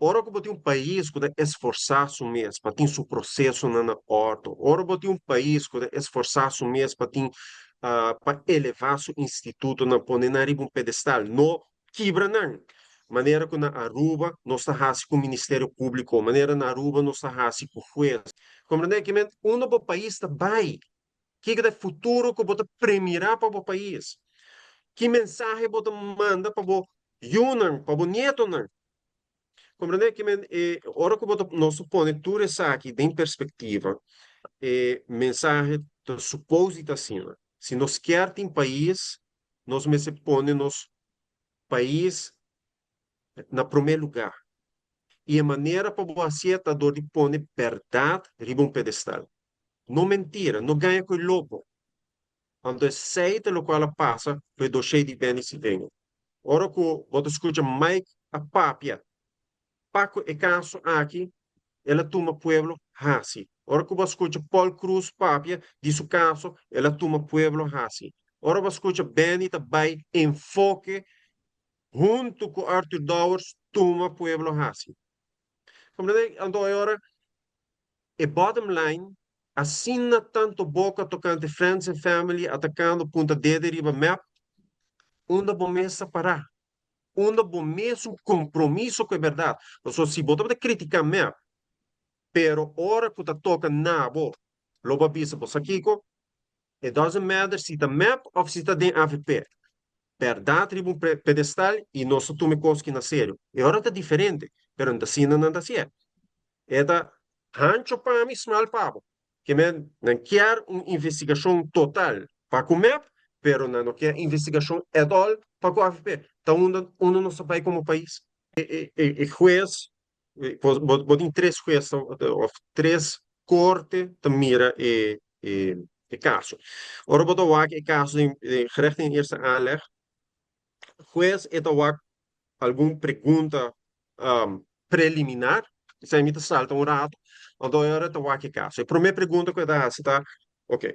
Ora ku bo tin un pais ku ta esforsá su mes pa tin su prosesonan na òrdu, ora bo tin un pais ku ta esforsá su mes pa tin pa elevá su institutonan, pone nan riba un pedestal, no kibra nan, manera ku na Aruba nos ta hasi ku Ministerio Públiko, manera na Aruba nos ta hasi ku hues. Komprendé? Ke men unda bo pais ta bai? Kiko ta e futuro ku bo ta premirá pa bo pais? Ki mensahe bo ta manda pa bo yunan, pa bo nietonan? Komprendé? Ke men e ora ku bo ta nos ta pone tur esaki den perspektiva, e mensahe ta supos di ta asina. Si nos kier tin pais, nos mester pone nos pais na promé lugá. I e manera pa bo hasié ta dor di pone bèrdat riba un pedestal. No mentira, no gaña ku e lobo. Anto esei ta lokual a pasa ku e doshé di Benny Siveño. Ora ku bo ta skucha Mike a papia pa ku e kaso aki, el a tuma pueblo hasi. Ora ku bo a skucha Paul Croes papia di su kaso, el a tuma pueblo hasi. Ora bo a skucha Benny ta bai enfoke huntu ku Arthur Dowers tuma pueblo hasi. Komprende? Anto e ora e bottom line, asina tanto boka tokante friends and family atakando punta dede riba mep, unda bo mes ta pará? Unda bo mes un kompromiso ku e bèrdat? Pasobra si bo tabata kritiká mep, pero ora ku ta toka na bo, lo bo a bisa bo sa kiko? It doesn't matter si ta mep òf si ta den avp. Bèrdat riba un pedestal i nos ta tuma e kos ki na serio. E ora ta diferente, pero no ta asina nan ta hasié. E ta hancho pa mi, smal pa bo. Ke men nan kier un investigashon total pa ku mep, pero nan no kier investigashon at all pa ku avp. Ta unda unda nos ta bai komo pais? E hues, bo tin tres hues òf tres korte ta mira e kaso. Ora bo ta wak e kaso den gerecht in eerste aanleg, hues e ta wak algun pregunta preliminar, esei mi ta salta un rato, anto e ora ta wak e kaso. E promé pregunta ku e ta hasi ta, ok,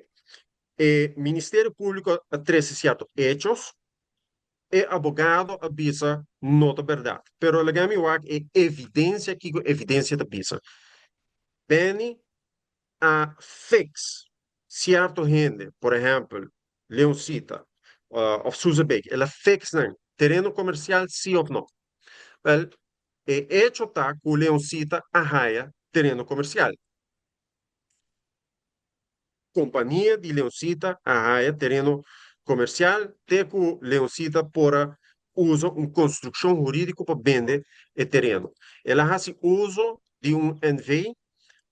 e Ministerio Públiko a trese sierto hechos, e abogado a bisa no ta bèrdat, pero laga mi wak e evidensia, kiko evidensia ta bisa. Benny a fix sierto hende, por ehèmpel, Leoncita òf Suzebeek, el a fix nan tereno komersial sí òf no? Wèl, e echo ta ku Leoncita a haya tereno komersial. Kompania di Leoncita a haya tereno komersial te ku Leoncita por a usa un konstrukshon hurídiko pa bende e tereno. El a hasi uso di un NV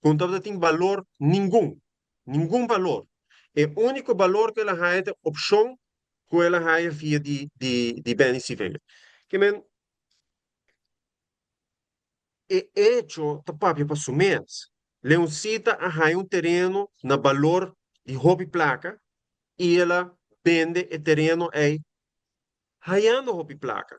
ku no tabata tin balor ningun, ningun balor. E úniko balor ku el a haya ta e opshon ku el a haya via di di Benny Sivela. Ke men e echo ta papia pa su mes. Leoncita a haya un tereno na balor di hopi plaka i el a bende e tereno ei hayando hopi plaka.